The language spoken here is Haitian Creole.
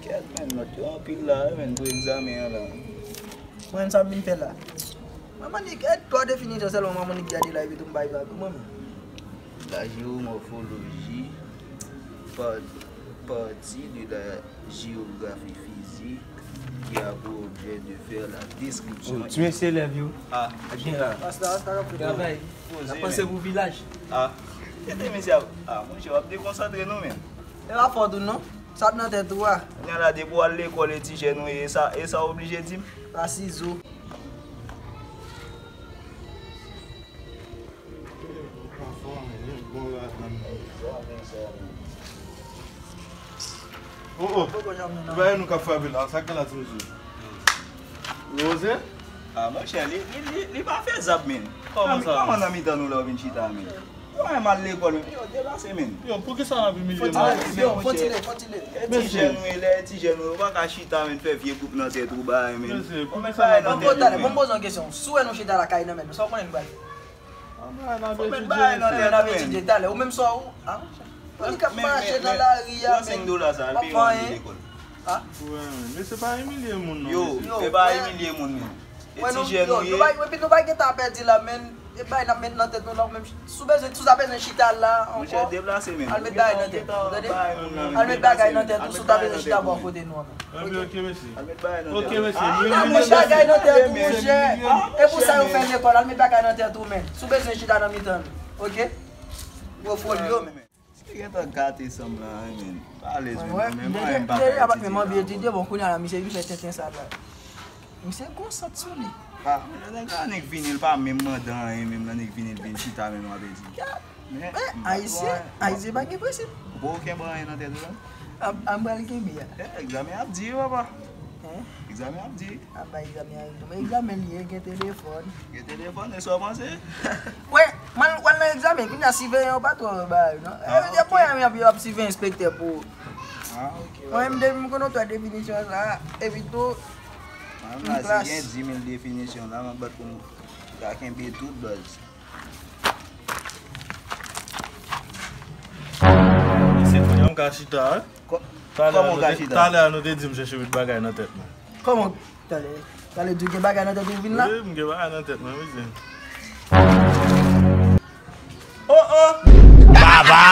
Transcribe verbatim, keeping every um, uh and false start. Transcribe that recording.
Kèt, men, nòt yo anpil la wi, men, pou egzamen an la. Mwen, sa m vin fè la? Mwen, Manik, èd twa definisyon sèlman, mwen, Manik, gade la, epi tou m bay vag, mwen, men. La géomorphologie, par- partie de la géographie physique, qui a pour objet de faire la description. Oh, ti mesye lèv yo. Ah. Gen la. Travay. Poze, n ap panse men pou vilaj. Ah. Kite mesye a. Ah, monchè, w ap dekonsantre nou, men. E pa fòt ou non. Sa ap nan tèt ou a. Kounye a la, depi w al lekòl, e ti jèn ou ye, e sa, e sa w oblije di m? Pa sizo. Oh, oh. Bagay nou k ap frape la, sa k la, ti mesye? Rozen? Ah, monchè, li, li, li, li pa fezab, men. Kòman sa? Kòman nan mitan nou la w vin chita, men? Ou pa menm al lekòl, men. Yo, deplase, men. Yo, poukisa n ap imilye nou? Fon ti leve, fon ti leve, fon ti leve. E ti jèn ou ye, lè e ti jèn ou ye, ou pa ka chita, men, fè vye koup nan tèt ou, bagay, men. Mesye, poukisa n ap imilye nou? Bon, talè, bon, m poze yon kesyon. Si w wè nou chita lakay nan, men, sa w konnen nou bay? Fò met bagay nan tèt ou, men. N ap etidye talè. Ou menm sa ou, ah, monchè. Ou li k ap mache nan lari a, men. Senk dola sa, al peye w lekòl. Ah. Mesye, pa imilye moun non, mesye. Yo, se pa imilye moun, men. E ti jèn ou ye. Epi nou pa gentan pèdi la, men. E bagay n ap met nan tèt nou la, menm si w bezwen, si w ta bezwen chita la ankò. Monchè, deplase, men. Al met bagay nan tèt ou, tande? Al met bagay nan tèt ou, si w ta bezwen chita bò kote nou an, men. Anben, ok, mesye. Al met bagay nan tèt ou. Ok, mesye. Al met bagay nan tèt ou, monchè. E pou sa yo fè lekòl, al met bagay nan tèt ou, men. Si w bezwen chita nan mitan nou, ok? Gwo folyo, men. Misye gentan gate sanm lan, wi, men. Pa alèz menm non, men mwen menm pa ka etidye la ankò. Misye vin fè tenten sa la. Misye gon sant sou li. Ah, men lè nèg la annik vini, l pa menm mande anyen, menm lè nèg vini, l vin chita, men w ap etidye. Men, ayisyen, ayisyen pa gen prensip. Ou poko kenbe anyen nan tèt ou la? An, an pral kenbe a. Eh, egzamen ap di, papa. Hein? Egzamen ap di. Ap bay egzamen a egzamen. Egzamen li ye, gen telefòn. Gen telefòn, e sa w panse? Wè, man, w al nan egzamen, kounye a siveyan an pa twò bagay, non. Ah, ok. Yo, yo ap siveyan enspektè pou ou. Ah, ok. Mwen menm, depi m konn yon twa definisyon sa, epi tou, m klas. Mwen la, si gen dis mil definisyon la, m ap bat pou m ka kenbe tout baz. Se kounye a m ka chita, wi. Talè a nou te, talè a nou te di m chèche met bagay nan tèt mwen. Kòman talè? Talè di w gen bagay nan tèt ou vin la? Wi, m gen bagay nan tèt mwen, wi, zen. Oh, oh! Baba!